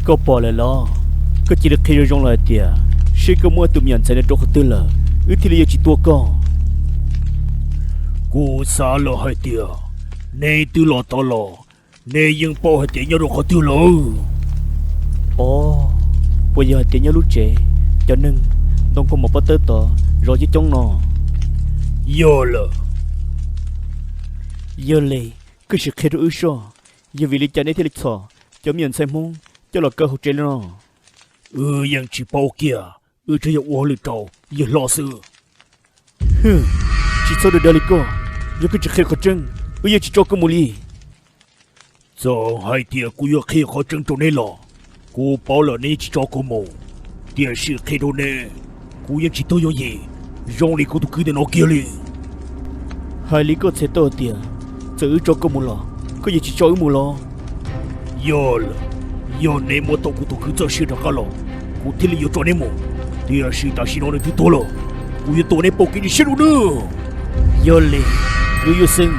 Koj pom lawm los? Koj cia li qhia zoo zoo lawm hais tias seb koj muab tus me nyuam ntxhais no rau qhov twg lawm, wb thiaj li yuav tsis tua koj. Kuv xav lawm hais tias neb twb los tod los, neb yeej paub hais tias nyob rau qhov twg lawm. Os, puas yog hais tias nyob lub tsev cov neeg ntoo kaus mom pob tawb tod zov coob coob no? Yog lawm. Yog li, koj sim qhia rau wb soj, yog vim li cas neb thiaj li txhom cov me nyuam ntxhais Hmoob coj los kaw hauv tsev li no? Wb yeej tsis paub kiag, wb tsuas yog ua hauj lwm rau yawg hlob xwb. Tsis txhob dag dag li koj, yog koj tsis qhia qhov tseeb, wb yeej tsis tso koj mus li. Txawm hais tias kuv yuav qhia qhov tseeb rau neb los, kuv paub lawm neb yeej tsis tso kuv mus. Tiam sis qhia rau neb, kuv yeej tsis tuag yooj yim zoo li kuv tus kwv ntawm no kiag li. Hais li koj txhais tau tias txawm wb tso koj mus los koj yeej tsis tso wb mus los? Yog lawm, yog neb muab tau kuv tus kwv txoj sia rov qab los, kuv thiaj li yuav tso neb mus. Tiam sis tam sim no nws twb tuag lawm, kuv yuav tua neb pauj kev cia siab dua nawb. Yog li, kwv Yuaj Xeeb,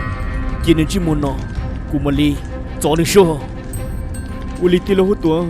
cia nws ntsej muag no, kuv mam li txov nws soj. Ua li tij laug huab tua.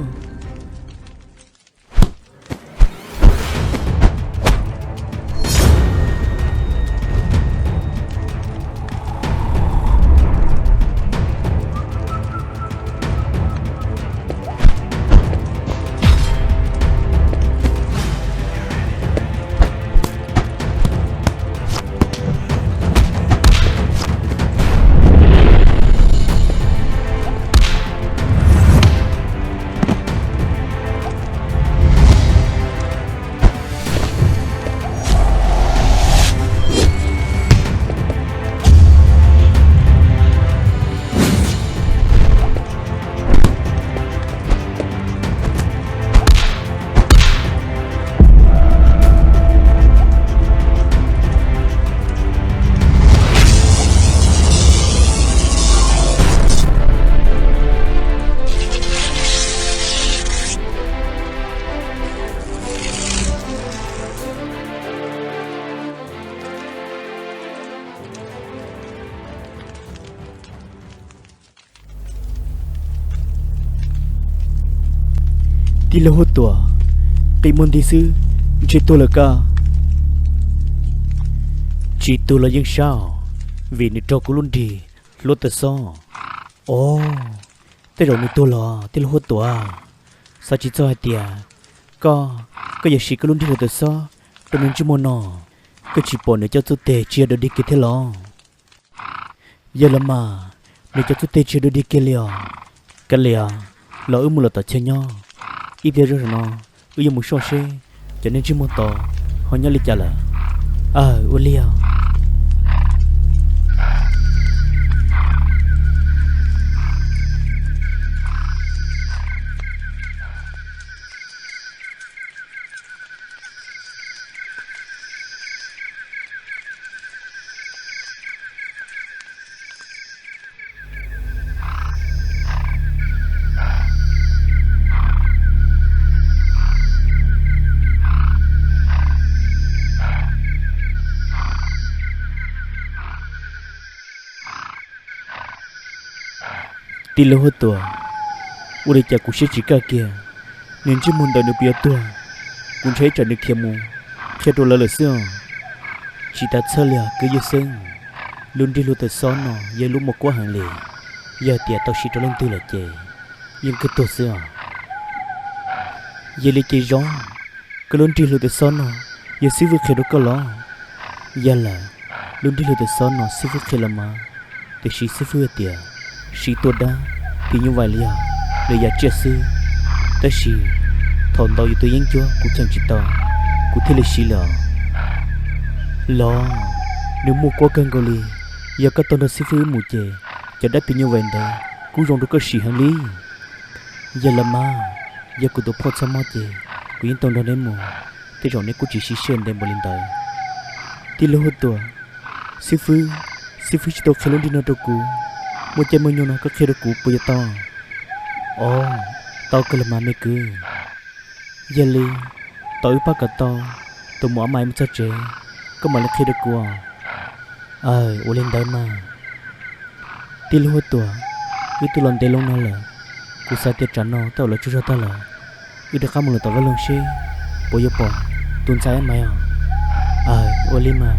Tij laug huab tua, qi muag nti xwb, ntshe tuag lawm kab. Tsis tuag los yeej sab os, vim nws raug kuv lub nrig hlua taw xob. Os, tej zaum nws tuag los tij laug huab tua. Xav tsis txog hais tias koj, koj yuav siv koj lub nrig hlua taw xob rau nws ntsej muag no, koj tsis pom nws cov txuj teg tsis yog dog dig kiag thiab los? Yog los mas, nws cov txuj teg tsis yog dog dig kiag li os. Kav liam, los wb mus lawm tom chaw nyob, ib pliag zoj zaum no wb yuav mus soj seb cov neeg ntsej muag tod ho nyob li cas lawm. Aw, ua li os. Tij laug huab tua, ua li cas kuv siab tsis kaj kiag, nws ntsej muag ntawd nws puas yuav tuag? Kuv ntshai ib tsam nws khiav mus qhia rau lawv lawm xwb os. Tsis tas txhawj li os kwv Yuaj Xeeb, lub nrig hlua taw xob no yog lub muaj kuab heev li, yog tias tau siv rau leej twg lawm ces yeej kawg tuag xwb os. Yog li ces zoo, koj lub nrig hlua taw xob no yog xib fwb qhia rau koj los? Yog lawm, lub nrig hlua taw xob no xib fwb qhia los mas, tiam sis xib fwb hais tias siv tua dab, phim nyuj vais los yog lwm yam tsiaj xwb. Tab sis thaum ntawd yus tus yeeb ncuab kuv cheem tsis tau, kuv thiaj li siv lawm os. Los, nws muaj kuab kawg nkaus li, yog koj tau nrog xib fwb wb mus ces cov dab phim nyuj vais ntawd kuj zoo rau koj siv heev li. Yog los mas, yog kuv tus phauj txhob mob ces kuv yeej tau nrog neb mus, tej zaum neb kuj tsis siv sij hawm ntev npaum li ntawd. Tij laug huab tua, xib fwb, xib fwb tsis tau qhia lub nrig no rau kuv, muaj caij muaj nyoog no koj qhia rau kuv puas yuav tau? Os, tau kawg los mas me kwv. Yog li, thaum wb pab kom tau, tus muam ob mas mus txog tsev, koj mam li qhia rau kuv os. Aw, ua li ntawd mas. Tij laug huab tua, wb twb los ntev loo no lawm, kuv Kuv xav tias tsam no tej zaum lawv tsaug zog tag lawm, wb rov qab mus lawm tom vaj loog seb puas yuav pom tus ntxhais Maiv os. Aws, ua li mas.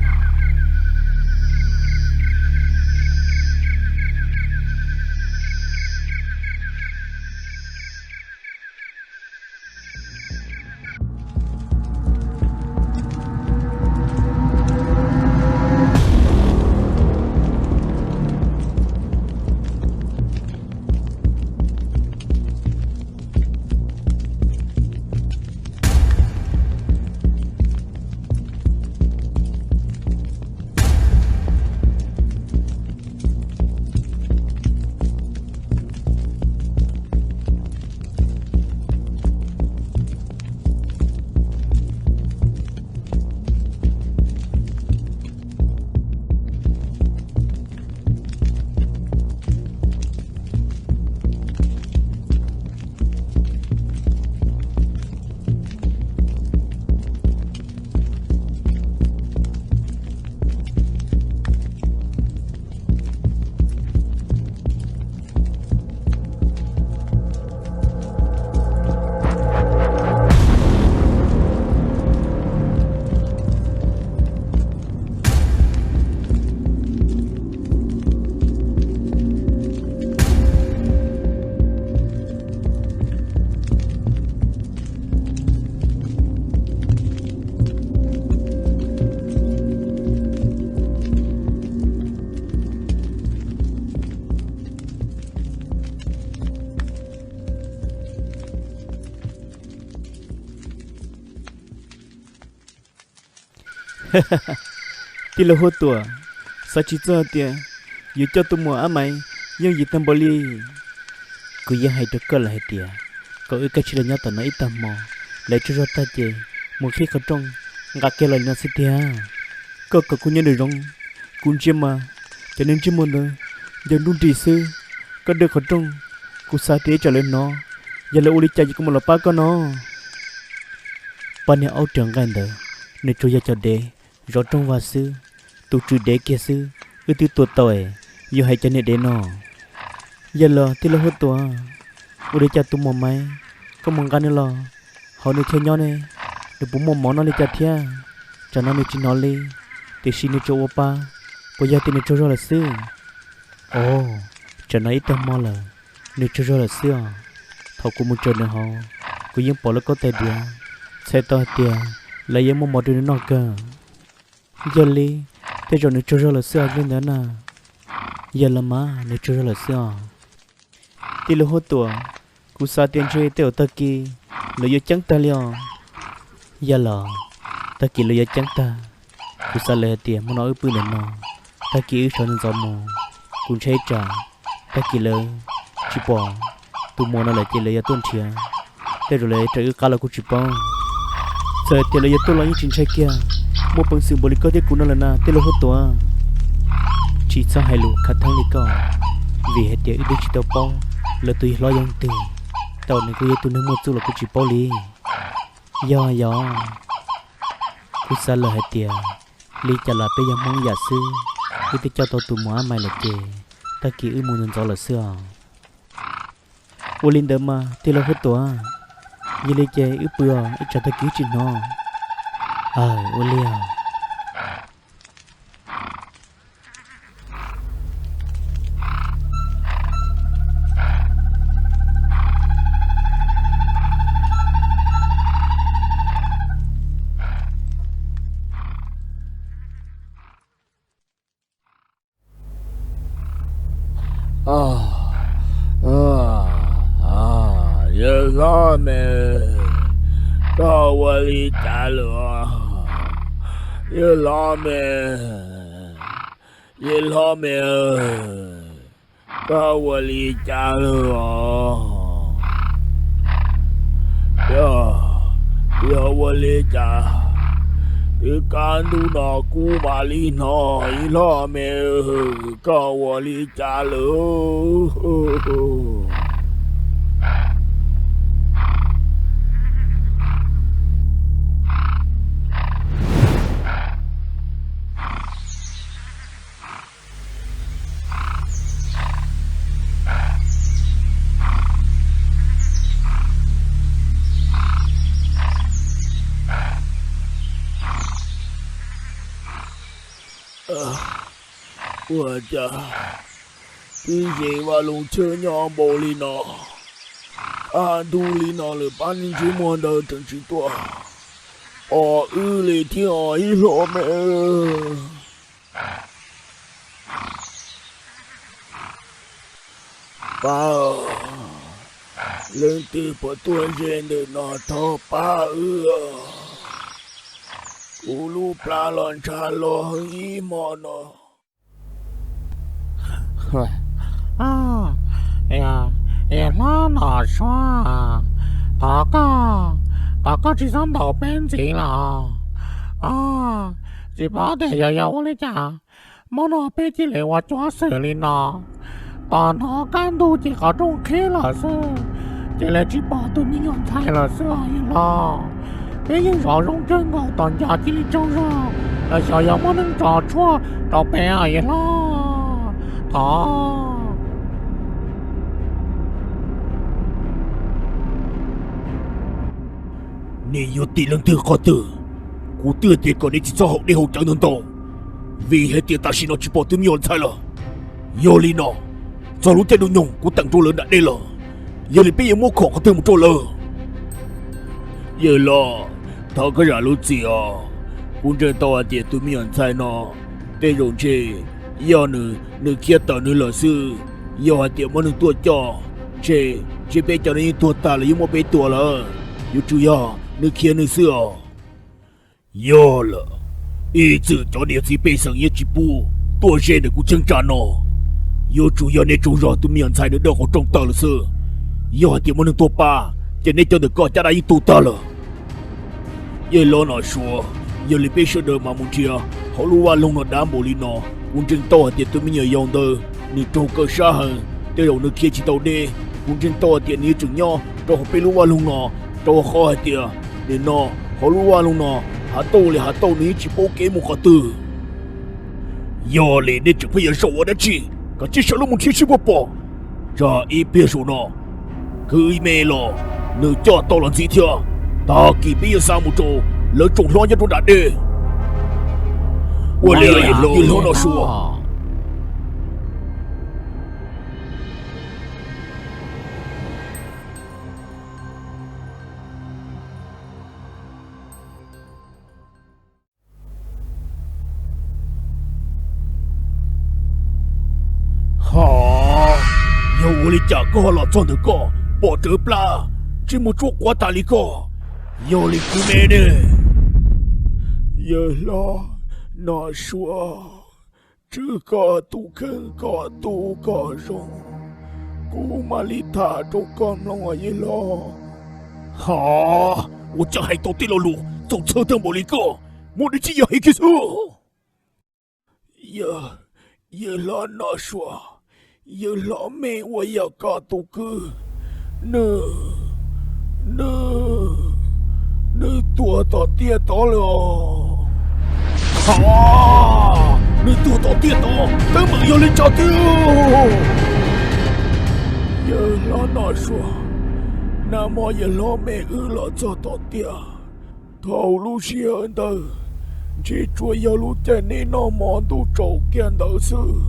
Tij laug Huab Tuam, xav tsis txog tias yuav coj tus muam Ab Maiv yooj yim tag npaum li. Kuv yeej hais rau koj lawm hais tias kom wb kav tsij los nyob tom no ib tag hmo, lawv tsaug zog tag ces mus qhib qhov rooj nqa kiag los li no xwb tiag. Koj kom kuv nyob nraum zoov, kuv ntsia mas cov neeg ntsej muag ntawd ncaws nruj nris xwb. Koj dawj qhov rooj, kuv xav tias ib tsam lawv hnov, yog lawv ua li cas ces kuv mam los pab koj no. Pab niag aub riam nqaij ntawd, nws tsuas yog cov dev zov rooj vag xwb, tus tswv dev kiag xwb, wb twb tua tau es yuav hais cov niag dev no. Yog los tij laug Huab Tuam, ua li cas tus muam Maiv, koj mus nqa nws los hauv nws chaw nyob ne, nws puas muaj mov noj li cas thiab? Tsam no nws tsis hnov li, tiam sis nws tsuas ua pa, puas yog tias nws tsaug zog lawm xwb? Ov, tsam no ib tag hmo lawm, nws tsaug zog lawm xwb os. Thaum kuv mus tsaws nws hauv, kuv yeej pom lub kaub tais diav, txhais tau hais tias lawv yeej muaj mov rau nws noj kawg. Yog li, tej zaum nws tsaug zog lawm xwb os li ntawd na. Yog los mas nws tsaug zog lawm xwb os. Tij laug Huab Tuam, kuv xav tias ntshe tej zaum tag kis lawv yuav ceeb tag li os. Yog los, tag kis lawv yuav ceeb tag, kuv xav lawm hais tias hmo no wb pw ntawm no, tag kis wb sawv ntxov mus, kuv ntshai tsam tag kis lawv tsis pom tus muam no lawm ces lawv yuav tuaj nrhiav, tej zaum lawv raws wb qab los kuj tsis paub. Txawm tias lawv yuav tuaj los yeej tsis ntshai kiag, muaj peev xwm npaum li koj thiab kuv no lawm na tij laug Huab Tuam. Tsis txhob hais lus khav theeb li koj, vim hais tias wb twb tsis tau paub lawv tus yawg hlob yog leej twg, tej zaum nws kuj yog tus neeg muaj txuj los kuj tsis paub li. Yog yog, kuv xav lawm hais tias li cas los peb yog Hmoob ib yam xwb, wb twb coj tau tus muam Ab Maiv lawm ces tag kis wb mus ntxov ntxov lawm xwb os. Ua li ntawd mas tij laug Huab Tuam, yog li ces wb pw os, ib tsam tag kis wb tsis hnov. Aws, ua li os. Yawg hlob me, koj ua li cas lawm? Yawg hlob me, yawg hlob me, koj ua li cas lawm os? Yog, yog ua li cas twb kaj ntug no kuv mam li hnov, yawg hlob me, koj ua li cas lawm? Ua cas twb ze vaj loog txhab nyob npaum li no, kaj ntug li no lawm pab neeg ntsej muag ntawd tseem tsis tuaj pom wb li thiab os ib hlob me. Pab, leej twg puas tuaj ze ntawm no thov pab wb. Kuv lub plab los ntshav los heev ib hmo no. Hlob Nom Suav, thov koj, thov koj tsis txhob ntaus peb ntxiv los. Tsis paub tias yog yog ua li cas, hnub no peb cia li ua cuab xwm li no. Tos hnov kaj ntug ces qhov rooj qhib lawm xwb, ces li tsis pom tus me nyuam ntxhais lawm xwb os yawg hlob. Peb yeej zov zoo kawg nkaus, tos nco cia li tsaug zog, los xyov yog muaj neeg tso tshuaj rau peb os yawg hlob. Thov. Nej yuav tim leej twg qhov twg? Kuv twb hais tias kom nej tsis txhob haus dej haus cawv ntau ntau, vim hais tias tam sim no tsis pom tus me nyuam ntxhais lawm. Yog li no, txog lub caij ntuj nyoog kuv teem rau lawv nram dej lawm, yog li peb yuav muab khom qhov twg mus rau lawv? Yawg hlob, thov koj zam lub txim os. Kuv ntseeg tau hais tias tus me nyuam ntxhais no tej zaum ntshe yog nws, nws khiav tawm nws lawm xwb. Yog hais tias muaj neeg tuaj coj, ntshe, ntshe peb cov no yeej tuag tag lawm, yeej muab peb tua lawm. Yuav tsum yog nws khiav nws xwb os. Yog lawm, ib txwm cov niam txiv pej xeem yeej tsis pub tuaj ze ntawm kuv cheeb tsam no. Yuav tsum yog nej tsaug zog tus me nyuam ntxhais nws dawj qhov rooj tawm lawm xwb. Yog hais tias muaj neeg tuaj pab, ces neb cov ntawm ko caj dab yeej tu tag lawm. Yawg hlob Nom Suav, yog li peb sawv daws mam mus nrhiav hauv lub vaj loog no dab npaum li no. Kuv ntseeg tau hais tias tus me nyuam yaus ntawd nws raug kaw sab heev, tej zaum nws khiav tsis tau deb. Kuv ntseeg tau hais tias nws yuav tsum nyob rau hauv peb lub vaj loog no, rau qhov hais tias nim no hauv lub vaj loog no hav tauj li hav tauj, nws yeej tsis paub kev mus qhov twg. Yog li nej tseem pheej yuav zaum ua dab tsi? Kav tsij sawv los mus nrhiav seb puas pom. Tsam ib pliag saum no kwv ib me los nws coj tau los ntxiv thiab. Tag kis peb yuav xa mus rau lawv tsoom hlob nyob rau nram dej. Ua li yawg hlob Nom Suav. Hov, yog ua li cas koj ho los txog ntawm ko, pom rawv plab, ntsej muag tsuab quav tas li ko? Yog li kwv me ne? Yawg hlob Nom Suav, tswv koj tus kheej kom tu kom zoo, kuv mam li tham rau koj mloog os yawg hlob. Hov, ua cas hais tau tej lo lus txaus txhawj tag npaum li ko? Muaj dab tsi yog hais kiag xwb. Yawg hlob Nom Suav, yawg hlob me ua yam koj tus kwv, nws, nws, nws tuag tom tiaj tod lawm os. Hov, nws tuag tom tiaj tod, teeb meem yog li cas tiag? Yawg hlob Nom Suav, nag hmo yawg hlob me wb los txog tom tiaj, thaum lub sij hawm ntawd ntshe tsuas yog lub caij neb noj mov ntuj tsaus kiag ntawd xwb.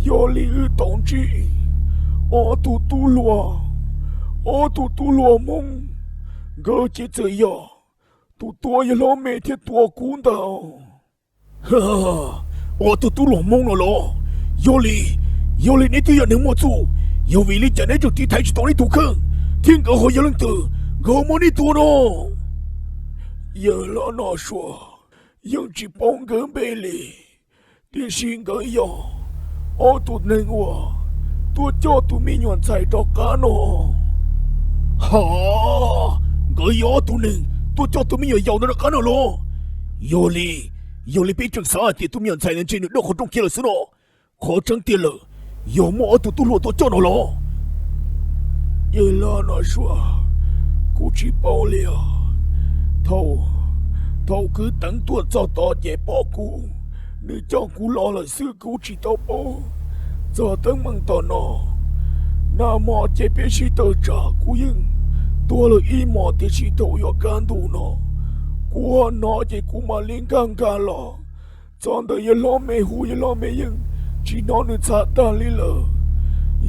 Yog li wb tau ntsib ob tug tub hluas, ob tug tub hluas Hmoob, nkawd ces txawm yog tus tua yawg hlob me thiab tua kuv ntag. Ob tug tub hluas Hmoob no los? Yog li, yog li neb twb yog neeg muaj txuj, yog vim li cas neb tseem tiv thaiv tsis tau neb tus kheej, thiab nkawd ho yog leej twg, nkawd ho muab neb tua no? Yawg hlob Nom Suav, yeej tsis paub nkawd npe li, tiam sis nkawd yog ob tug neeg uas tuaj coj tus me nyuam ntxhais rov qab no. Hov, nkawd yog ob tug neeg tuaj coj tus me nyuam yaus ntawd rov qab no los? Yog li, yog li peb tseem xav hais tias tus me nyuam ntxhais ntawd ntshe nws dawj qhov rooj khiav lawm xwb no. Qhov tseeb tiag lawm, yog muaj ob tug tub hluas tuaj coj no los? Yawg hlob Nom Suav, kuv tsis paub li os. Thaum, thaum kwv Teev tuaj txog tod ces pom kuv, nws coj kuv los lawm xwb, kuv tsis tau paub txog teeb meem tom no. Nag hmo ces peb sib tawm tsam kuv yeej tuag lawm ib hmos, tiam sis thaum yuav kaj ntug no kuv ho hnov ces kuv mam li nkag nkag los Txog ntawm yawg hlob me hu, yawg hlob me yeej tsis hnov nws txhais tag li lawm.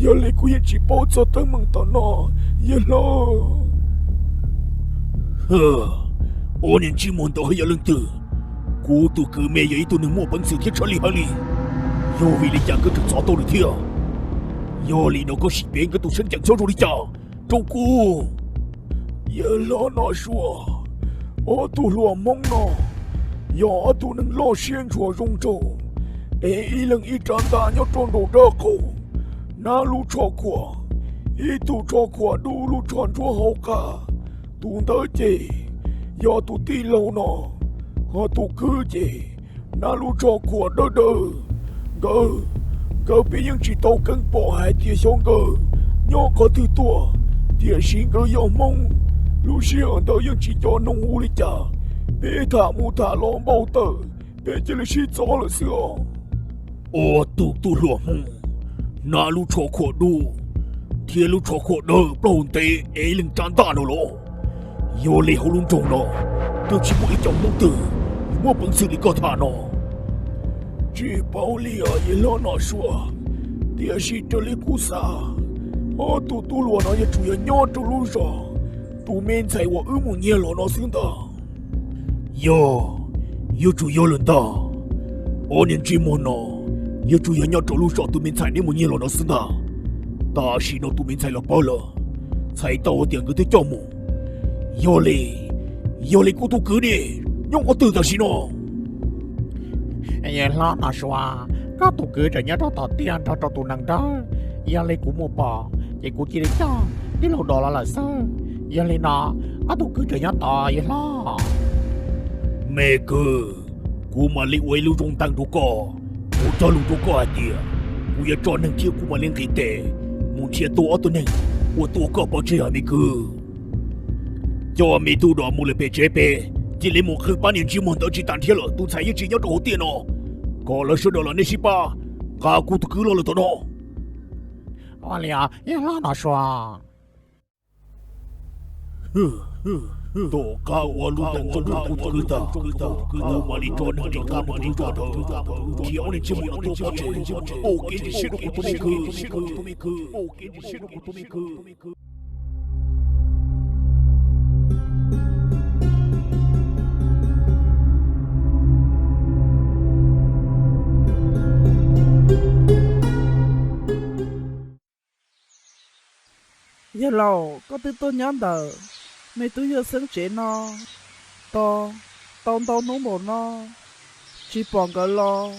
Yog li kuv yeej tsis paub txog teeb meem tom no, yawg hlob. Ob niag ntsej muag ntawd yog leej twg? Kuv tus kwv me yog ib tug neeg muaj peev xwm thiab tshaj lij heev li. Yog vim li cas koj tseem txov tau nws thiab? Yog li no koj sim piav koj tus kheej ceem txog zoo li cas rau kuv. Yawg hlob Nom Suav, ob tug hluas Hmoob no yog ob tug neeg loj siab ntshua zoo nraug, es ib leeg ib rab ntaj nyob rau nraum dawb qaum, nab lub tsho khuam, ib tug tsho khuam dub lub tsho ntsuab hauv qab. Tus ntawd ces yog tus tij laug no, ho tus kwv ces nab lub tsho khuam dawb dawb. Nkawd, nkawd peb yeej tsis tau keev pom hais tias xyov nkawd nyob qhov twg tuaj, tiam sis nkawd yog Hmoob, lub sij hawm ntawd yeej tsis nco hnoo ua li cas. Peb tham mus tham los npau taws, peb cia li sib txov lawm xwb os. Ob tug tub hluas Hmoob, nab lub tsho khuam dub thiab lub tsho khuam dawb plaub hau ntev es ib leeg rab ntaj no los? Yog li hauv lub nroog no twb tsis muaj ib co Hmoob twg muaj peev xwm li koj tham no. Tsis paub li os yawg hlob Nom Suav, tiam sis raws li kuv xav, ob tug tub hluas no yuav tsum yog nyob rau lub zos tus me ntxhais uas wb mus nyiag los no xwb ntag. Yog, yuav tsum yog lawm ntag. Ob niag ntsej muag no yuav tsum yog nyob rau lub zos tus me ntxhais neb mus nyiag los no xwb ntag. Tam sim no tus me ntxhais los pawg lawm, txhais tau tias nkawd twb coj mus. Yog li, yog li kuv tus kwv ne, nyob qhov twg tam sim no? Yawg hlob Nom Suav, koj tus kwv tseem nyob rau tom tiaj nrog rau tus nees dawb. Yog li kuv mus pom ces kuv cia li coj tij laug dos los lawm xwb. Yog li no, koj tus kwv tseem nyob tod yawg hlob. Me kwv, kuv mam li ua ib lub zoo ntees rau koj, ua cog lus rau koj hais tias kuv yuav tso neeg thiab kuv mam li nqis tes mus nrhiav tua ob tug neeg uas tua koj pov tseg os me kwv. Coj me tub dos mus lawm pem tsev pem, cia li mus qhwv pab niag ntsej muag ntawd tsis tas nrhiav lawm, tus ntxhais yeej tsis nyob rau hauv tiaj no. Kom lawv sawv daws los nej sib pab nqa kuv tus kwv los lawm tom no. Ua li os yawg hlob Nom Suav. Tom qab ua lub ntees rau kuv tus kwv tag, kuv mam li tso neeg nqis qab mus rau zos ntawd nrhiav ob niag ntsej muag no tuaj pov tseg. Ua kev ntxim siab rau kuv tus me kwv. Yawg laus, koj twb tuaj nyob ntawm me tub yawg xeeb tsev no tau ntau hnub npaum no, tsis pom nkawd los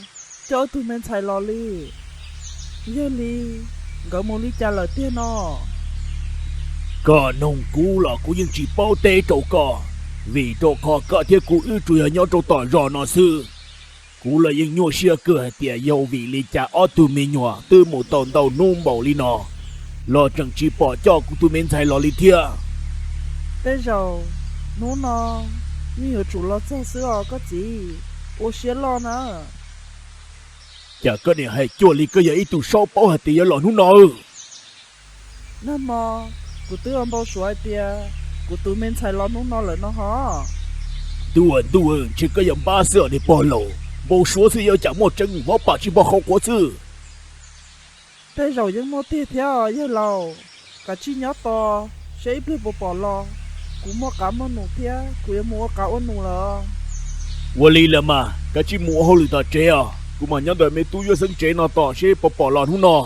coj wb tug me ntxhais los li. Yog li nkawd mus li cas lawm tiag no? Koj noog kuv los kuv yeej tsis paub teb rau koj, vim rau qhov koj thiab kuv wb tsuas yog nyob rau tom zos no xwb. Kuv los yeej nyuaj siab kawg hais tias yog vim li cas ob tug me nyuam twb mus tau ntau hnub npaum li no los tseem tsis pom coj kuv tus me ntxhais los li thiab. Tej zaum hnub no yeej yuav tsum los txog xwb os koj txiv, ua siab loj na. Cas koj niam hais cuag li koj yog ib tug saub paub hais tias yuav los hnub no? Nag hmo kuv twb ua npau suav hais tias kuv tus me ntxhais los hnub no lawm no ho. Ntuj, ntuj, ntshe koj yog npab xwb os niag pog laus, npau suav xwb yuav cas muaj tseeb, vov pam tsis npog qhov quav xwb. Tej zaum yeej muaj tiag thiab yawg laus, kav tsij nyob tos seb ib pliag puas pom los. Kuv muaj qav muaj num thiab kuv yuav mus ua qav ua num lawm. Ua li lawm mas kav tsij mus ua hauj lwm tom tsev os, kuv mam nyob ntawm me tub yuav xeeb tsev no tos seb puas pom los hnub no.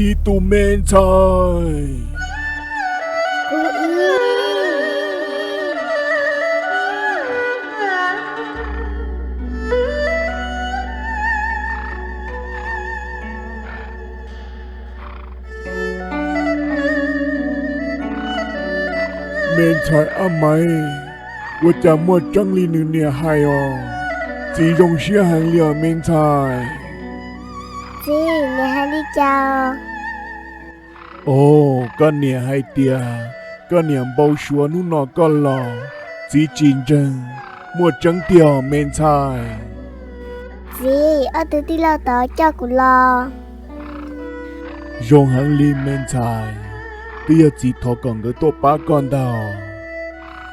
Ib tug me ntxhais. Me ntxhais Ab Maiv, ua cas muaj tseeb li nws niam hais os? Txiv zoo siab heev li os me ntxhais. Txiv, niam hais li cas? Os, koj niam hais tias koj niam npau suav hnub no koj los, txiv tsis ntseeg, muaj tseeb tiag me ntxhais. Txiv, ob tug tij laug tod coj kuv los. Zoo heev li me ntxhais, twb yog txiv thov kom nkawd tuaj pab koj ntag.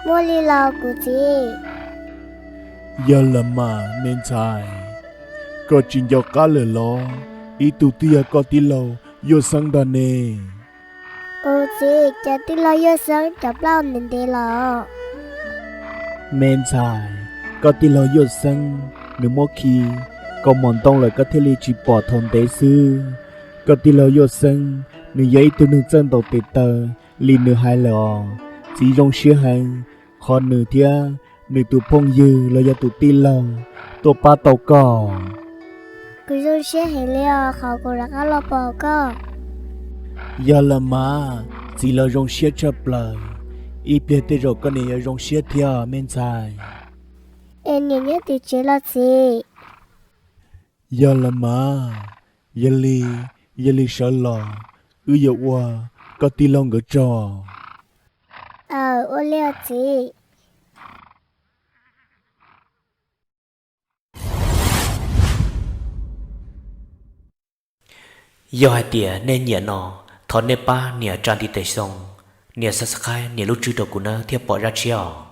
Muaj li los kuv txiv? Yog los mas me ntxhais, koj tsis nco qab lawm los? Ib tug twb yog koj tij laug Yuaj Xeeb ntag ne. Kuv txiv, cov tij laug Yuaj Xeeb cov plaub ntev ntev los. Me ntxhais, koj tij laug Yuaj Xeeb nws muab khi kaus mom ntoo lawm koj thiaj li tsis pom thaum ntev xwb. Koj tij laug Yuaj Xeeb nws yog ib tug neeg txawj ntaus tes taw li nws hais lawm os. Txiv zoo siab heev qhov nws thiab nws tus phooj ywg los yog tus tij laug tuaj pab tau koj. Kuv zoo siab heev li os qhov kuv rov qab los pom koj. Yog los mas, txiv los zoo siab tshaj plaws. Ib pliag tej zaum koj niam yuav zoo siab thiab me ntxhais. Es niam nyob twg tsev los txiv? Yog los mas, yog li, yog li sawv los wb yuav ua koj tij laug nkawd tsaug. Aw, ua li os txiv. Yog hais tias nej nyiam no, thov nej pab nias tsa ntiv tes xoo, nias subscribe, nias lub tswb rau kuv nawb thiaj pom zaj tshiab os.